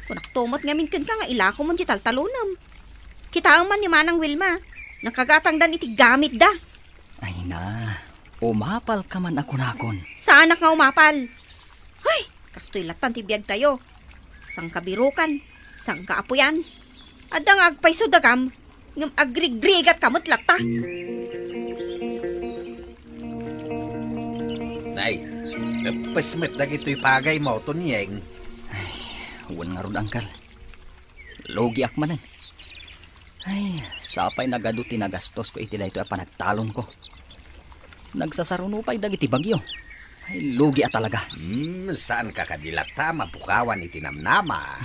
Kunakto met ngamin kenka nga ilakomon ti taltalonem. Kitaem man ni Manang Wilma, nakagatangdan iti gamitda. Ay na, umapalka man a kunakon. Saanak nga umapal. Hay, kastoy lattan ti biagtayo. Sangka birukan, sangka apuyan. Adda nga agpayso dagam, ngem agrigrigatka met latta. Nay, eppes met dagitoy pagaymo, Tonyeng. Ay, wen ngarud, Angkel. Lugiak manen. Ay, sapay nagadu ti nagastosko iti daytoy a panagtalonko. Nagsasaruno pay dagiti bagyo. Ay, lugi a talaga. Hmm, saanka kadi latta a mapukawan iti namnama.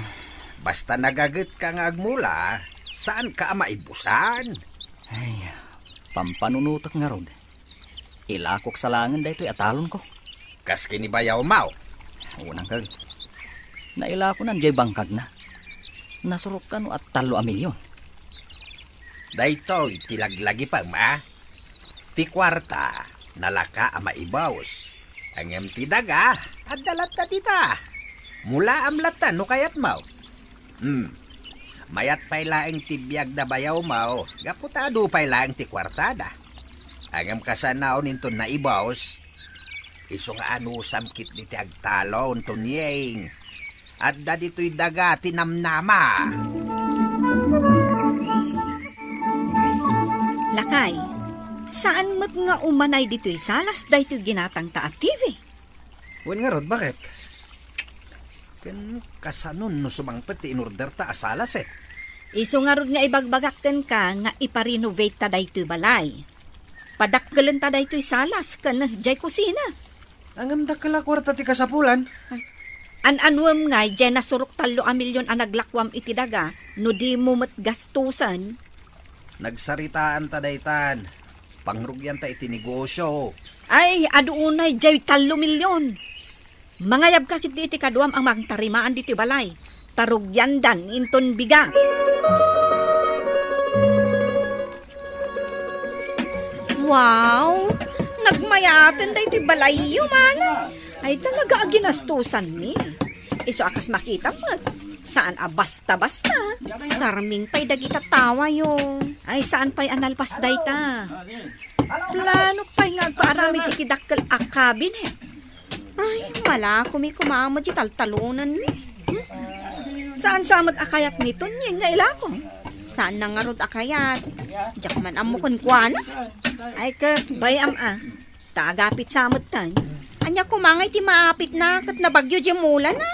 Basta nagagetka nga agmula, saanka a maibusan. Ay, pampanunotek ngarud. Ilakok sa laengen daytoy a talonko. Kas ken ni Bayaw Maw. Unang kag. Nailakonan jay bangkagna. Nasurok kano a tallo a milyon. Daytoy ti laglagipem, a? Ti kuarta, nalaka a maibus. Ngem ti daga, adda latta dita. Mulaam latta no kayatmo. Hmm. Mayat pay laeng ti biag da Bayaw Maw, gapu ta adu pay laeng ti kuartada. Ngem kasano inton naibus, isu nga anusam ketdi ti agtalon, Tonyeng. Adda ditoy daga ti namnama. Lakay, saan met nga umanay ditoy salas daytoy ginatangta a T V? Wen ngarud, baket? Ken kasanon no sumangpet ti inorderta a salas, eh? Isu ngarud nga ibagbagak kenka nga iparenovate ta daytoy balay. Padakkelenta daytoy salas ken jay kusina. Ngem dakkel a kuarta ti kasapulan. Ay, an-anuem nga jay nasurok tallo a milyon a naglakuam iti daga no dimo met gastusen? Nagsaritaan ta daytan. Pangrugianta iti negosio. Ay, adu unay jay tallo milyon. Mangayabka ketdi iti kaduam a mangtarimaan ditoy balay. Ta rugiandan inton biga. Wow! Nagmayaten daytoy balayyo, manang. Ay, talaga a ginastusanmi. Isu a kas makitam met, saan a basta-basta. Sarming pay dagita tawayo. Ay, saan pay a nalpas dayta. Planok pay nga agpaaramid iti dakkel a cabinet. Ay, malakomi koma met ti taltalonenmi. Hmm? Saan sa met a kayatmi, Tonyeng, nga ilako? Saan na ngarud a kayat? Diak man ammo kenkuana. Ay, ket bay-am a. Ta agapit sa met tan. Ania koma ngay ti maapitna ket nabagyo diay mulana?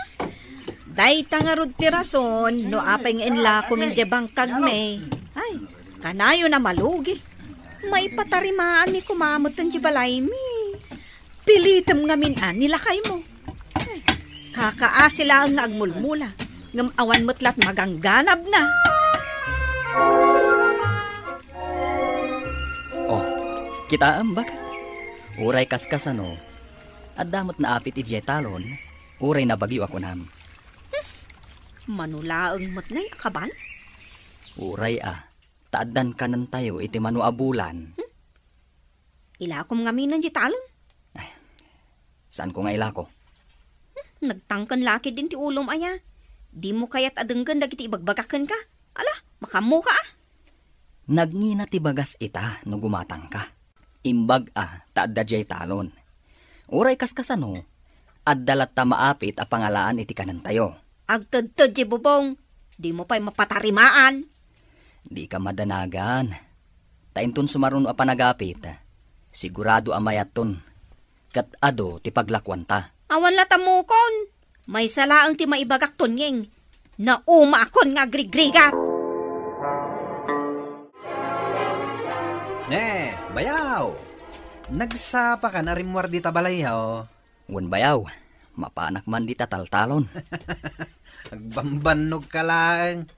Dayta ngarud ti rason no apay nga inlakomin diay bangkagmi. Ay, kanayon a malugi. Maipatarimaanmi koma metten diay balaymi. Pilitem ngamin a ni lakaymo. Ay, kakaasi laeng nga agmulmula, ngem awan met la't magangganabna. Oh, kitaem, baket? Uray kaskasano, adda met naapit idiay talon, uray nabagyo a kunam. Mano laeng met ngay a kaban? Uray a, ta addan kanentayo iti mano a bulan. Hmm? Ilakom ngaminen diay talon? Ay, saanko nga ilako. Hmm, nagtangken la ketdin ti ulom aya. Dimo kayat a denggen dagiti ibagbagak kenka? Ala, makaammoka a. Nagngina ti bagas ita no gumatangka. Imbag a ta adda diay talon. Uray kaskasano, adda latta maapit a pangalaan iti kanentayo. Agtedted diay bubong, dimo pay mapatarimaan. Dika madanagan. Ta inton sumaruno a panagapit, sigurado a mayatton. Ket adu ti paglakuanta. Awan la ta mukon. Maysa laeng ti maibagak, Tonyeng. Naumaakon nga agrigrigat. Ne, bayaw. Nagsapaka a rimmuar dita balayyo? Wen bayaw, mapanak man dita taltalon. Agbambannogka laeng.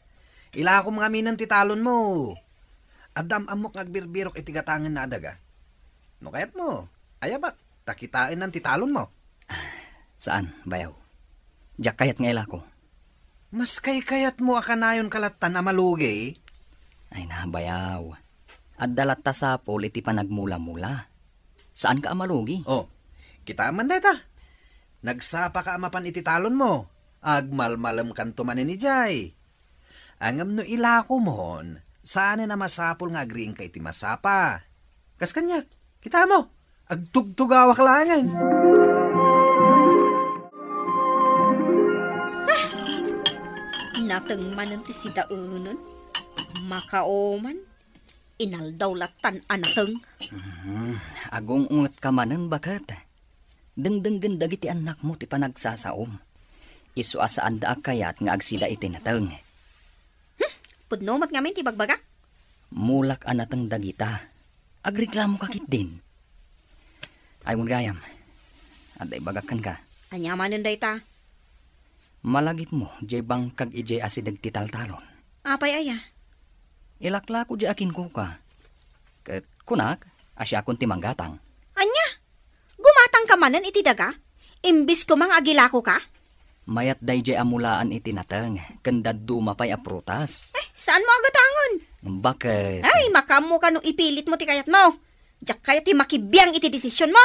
Ilakom ngaminen ti talonmo. Adda am-ammok nga agbirbirok iti gatangenna a daga. No kayatmo, ayabak, ta kitaenan ti talonmo. Saan, bayaw. Diak kayat nga ilako. Mas kaykayatmo a kanayonka lattan a malugi? Ay na, bayaw. Adda latta sapul iti panagmulamula. Saanka a malugi. Oh, kitaem man dayta. Nagsapaka a mapan iti talonmo. Agmalmalemkanto manen idiay. Ngem no ilakomon, saanen a masapul nga agriingka iti masapa. Kas kaniak, kitamo, agtugtugawak laengen. Nateng manen ti sidaenen. Makaoman. Inaldaw lattan a nateng. Mhm. Agung-ungetka manen, baket. Dengdenggen dagiti annakmo ti panagsasaom. Isu a saanda a kayat nga agsida iti nateng. Hmm, pudno met ngamin ti bagbagak. Mulak a nateng dagita. Agreklamoka ketdin. Ay, wen gayam. Adda ibagak kenka. Ania manen dayta? Malagipmo, diay bangkag idiay asideg ti taltalon. Apay aya? Ilaklako diay akinkuka. Ket kunak a siakon ti manggatang. Ania? Gumatangka manen iti daga? Imbis koma nga agilakoka? Mayat daydiay a mulaan iti nateng, ken dadduma pay a prutas. Eh, saanmo a gatangen? Baket? Ay, makaammoka no ipilitmo ti kayatmo. Diak kayat ti makibiang iti desisionmo.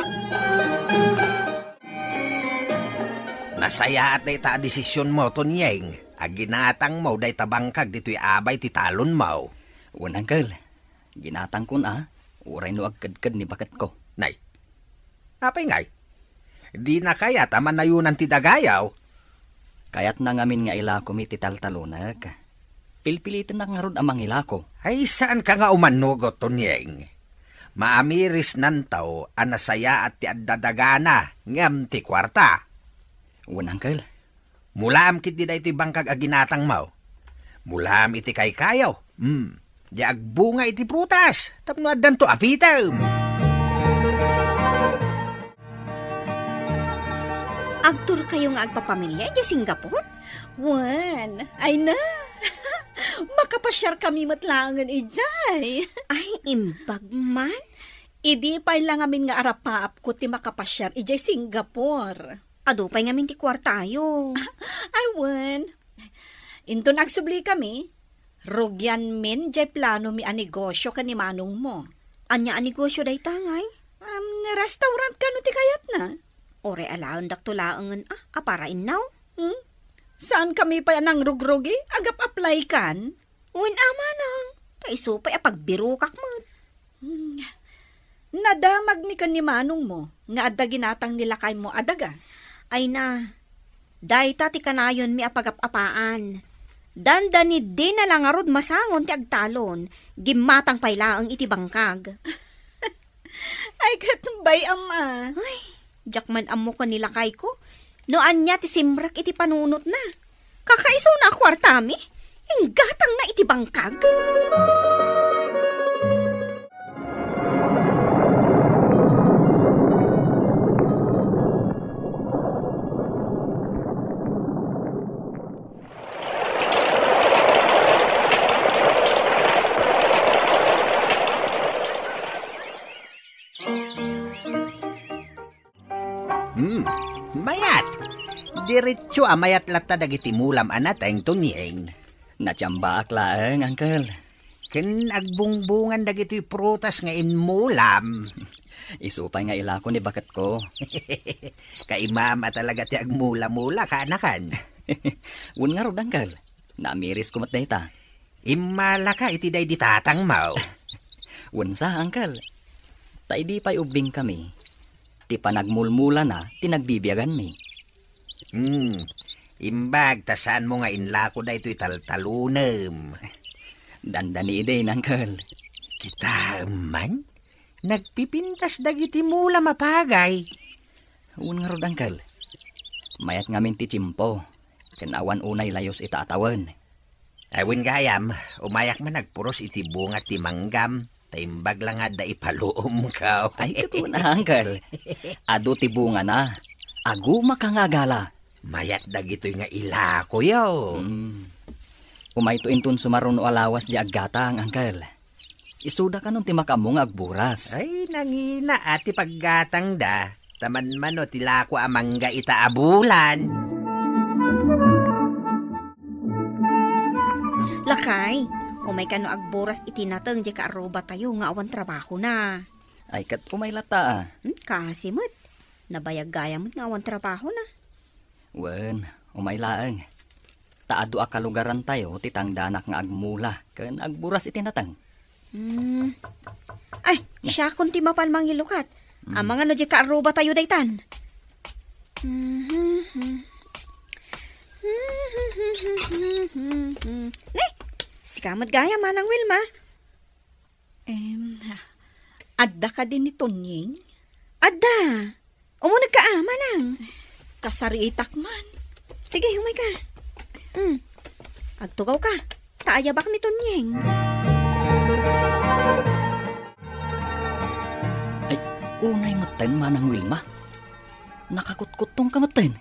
Nasayaat dayta a desisionmo, Tonyeng. Aginatangmo dayta bangkag ditoy abay ti talonmo. Wen, Uncle. Ginatangkon a, uray no agkedked ni baketko. Nay, apay ngay? Dina kayat a manayonan ti dagayaw? Kayatna ngamin nga ilakomi ti taltalonek. Pilpilitennak ngarud a mangilako. Ay, saanka nga umanugot, Tonyeng. Maamirisnanto a nasayaat ti adda dagana ngem ti kuarta. Wen, Uncle. Mulaam ketdi daytoy bangkag a ginatangmo. Mulaam iti kaykayo. Hmm. Di agbunga iti prutas tapno addanto apitem. Agturkayo nga agpapamilia idiay Singapore? Wen, ay na. Makapasiarkami met laengen idiay. Ay, imbag man. Idi pay la ngamin nga arapaapko ti makapasiar idiay Singapore. Adu pay ngamin ti kuartayo. Ay, wen. Inton agsublikami, rugianmin diay planomi a negosio ken ni manongmo. Ania a negosio dayta, ngay? Um, restaurant kano ti kayatna? Uray alaendakto laengen a, a para innaw. Hmm? Saankami pay a nangrugrugi? Agap-apply kan? Wen a, manang, ta isu pay a pagbirokak met. Hmm. Nadamagmi ken ni manongmo nga adda ginatang ni lakaymo a daga. Ay na, dayta ti kanayonmi a pagap-apaan. Dandani dina la ngarud masangon ti agtalon, gimmatang pay laeng iti bangkag. Ay, ket bay-am a. Ay, diak man ammo ken ni lakayko no ania ti simrek iti panunotna. Kakaisuna a kuartami, inggatangna iti bangkag. Hmm, mayat. Diretso a mayat latta dagiti mulam a nateng, Tonyeng. Natiambaak laeng, Uncle. Ken agbungbungan dagitoy prutas nga immulam. Isu pay nga ilako ni baketko. Kaimam a talaga ti agmula-mula, kaanakan. Wen ngarud, Uncle. Naamirisko met dayta. Immalaka iti daydi tatangmo. Wen sa, Uncle. Ta idi pay ubbingkami, ti panagmulmulana ti nagbibiaganmi. Hmm, imbag ta saanmo nga inlako daytoy taltalonem. Dandani idin, Uncle. Kitaem man, nagpipintas dagiti mulam a pagay. Wen ngarud, Uncle. Mayat ngamin ti tiempo, ken awan unay layus ita a tawen. Ay, wen gayam, umayak man agpuros iti bunga ti manggam, ta imbag la nga adda ipaluomko. Ay, ket wen, Uncle. Adu ti bungana. Agumaka nga agala. Mayat dagitoy nga ilakoyo. Hmm. Umayto inton sumaruno a lawas diay aggatang, Uncle. Isuda kanon ti makaammo nga agburas. Ay, nangina a ti paggatangda. Ta manmano ti lako a mangga ita a bulan. Lakay, umay kano agburas iti nateng diay kaarrubatayo nga awan trabahona. Ay, ket umay latta, a. Hmm, kasi met. Nabayag gayam met nga awan trabahona. Wen, umay laeng. Ta adu a kalugarantayo ti tangdanak nga agmula ken agburas iti nateng. Hmm. Ay, siakon ti mapan mangilukat. Hmm. Amangan no diay kaarrubatayo daytan. Ne, sika met gayam, Manang Wilma. Em, adda kadi ni Tonyeng? Adda. Umunegka a, manang. Kasaritak man. Sige, umayka. Mm. Agtugawka. Ta ayabak ni Tonyeng. Ay, unay metten, Manang Wilma. Nakakutkuttongka metten.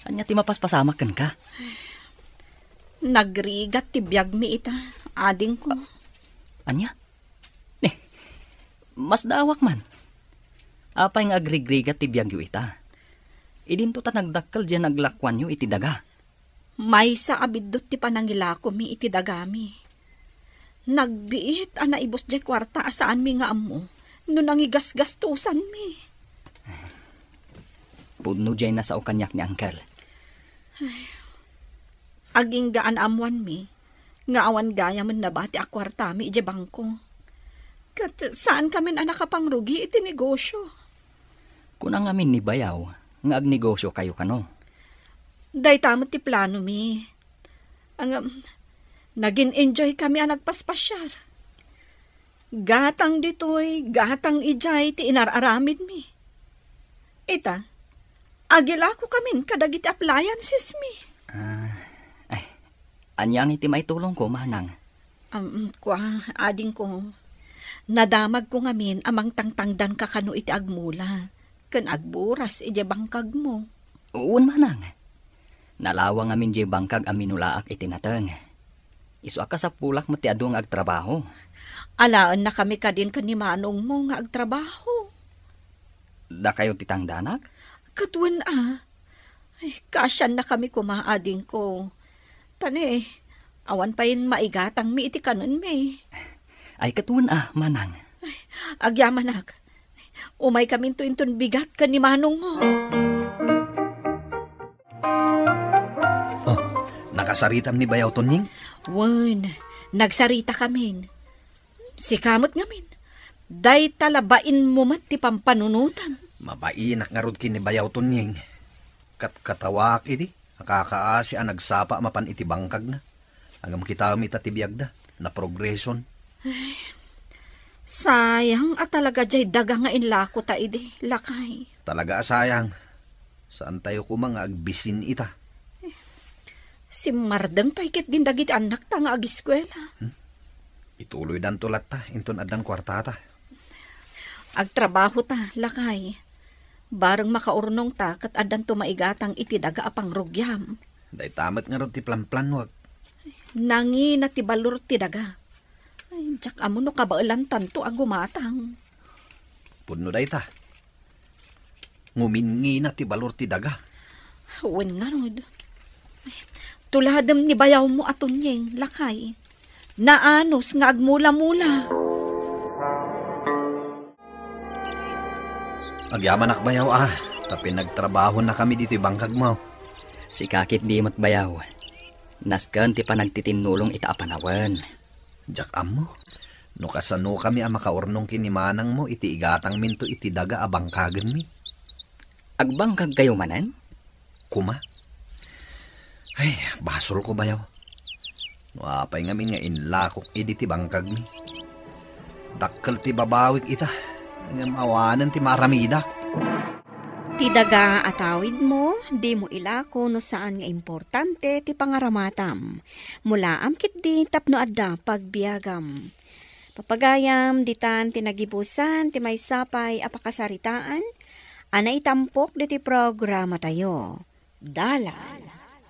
Ania ti mapaspasamak kenka? Nagrigat ti biagmi ita, adingko. Ania? Ne, Masdaawak man. Apay nga agrigrigat ti biagyo ita? Idinto ta nagdakkel diay naglakuanyo iti daga. Maysa a biddut ti panangilakomi iti dagami. Nagbiit a naibus diay kuarta a saanmi nga ammo no nangigasgastosanmi. Pudno diay nasao kaniak ni Uncle. Agingga a naammoanmi nga awan gayamen nabati a kuartami idiay bangko. Ket saankamin a nakapangrugi iti negosio. Kuna ngamin ni Bayaw nga agnegosiokayo kano? Dayta met ti planomi. Ngem, nagin-enjoykami a nagpaspasiar. Gatang ditoy, gatang idiay ti inar-aramidmi. Ita, agilakokamin kadagiti appliancesmi. Ah, ay, ania ngay ti maitulongko, manang? Am, kua, adingko. Nadamagko ngamin a mangtangtangdanka kano iti agmula ken agburas idiay bangkagmo. Wen, manang. Nalawa ngamin diay bangkag a minulaak iti nateng. Isu a kasapulak met ti adu nga agtrabaho. Alaennakami kadin ken ni manongmo nga agtrabaho. Dakayo ti tangdanak? Ket wen a. Ay, kaasiannakami koma, adingko. Ta ne, awan pay maigatangmi iti kanenmi. Ay, ket wen a, manang. Ay, agyamanak. Umaykaminto inton bigat ken ni manongmo. Oh, nakasaritam ni Bayaw Tonying? Wen, nagsaritakamin. Sika met ngamin, dayta la bainmo met ti pampanunotam. Mabainak ngarud ken ni Bayaw Tonying. Katkatawaak idi, a kakaasi a nagsapa mapan iti bangkagna. Ngem kitaem ita ti biagda, naprogreson. Ay, sayang a talaga diay daga nga inlakota idi, lakay. Talaga a sayang. Saantayo koma nga agbisin ita. Simmardeng pay ketdin dagiti annakta nga agiskuela. Hmm? Ituloydanto latta inton addan kuartata. Agtrabahota, lakay. Bareng makaurnongta ket addanto maigatang iti daga a pangrugiam. Dayta met ngarud ti planplannuak. Nangina ti balor ti daga. Ay, diak ammo no kabaelantanto a gumatang. Pudno dayta. Ngumingina ti balor ti daga. Wen ngarud. Tuladem ni bayawmo a Tonying, lakay. Naanus nga agmula-mula. Agyamanak bayaw a, ta pinagtrabahonakami ditoy bangkagmo. Sika ketdi met bayaw. Nasken ti panagtitinnulong ita a panawen. Diak ammo no kasanokami a makaurnong ken ni manangmo iti igatangminto iti daga a bangkagenmi. Agbangkagkayo manen? Koma. Ay, basolko bayaw. No apay ngamin nga inlakok idi ti bangkagmi. Dakkel ti babawik ita, ngem awanen ti maaramidak. Ti daga a tawidmo, dimo ilako no saan nga importante ti pangaramatam. Mulaam ketdi tapno adda pagbiagam. Papagayam, ditan ti nagibusan ti maysa pay a pakasaritaan a naitampok ditoy programatayo. Dalan,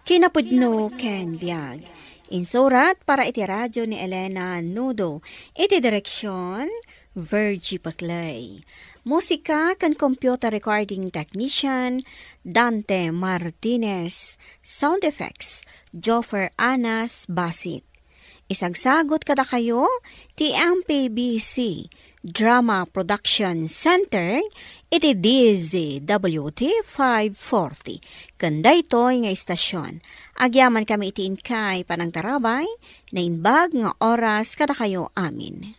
kinapudno ken biag. Insurat para iti radio ni Elena Nudo. Iti direksion, Virgie Paclay. Musika ken computer recording technician, Dante Martinez. Sound effects, Joffer Anas Basit. Isagsagut kadakayo ti M P B C Drama Production Center iti D Z W T five forty. Ken daytoy nga istasion, agyamankami iti inkay panangtarabay, naimbag nga oras kadakayo amin.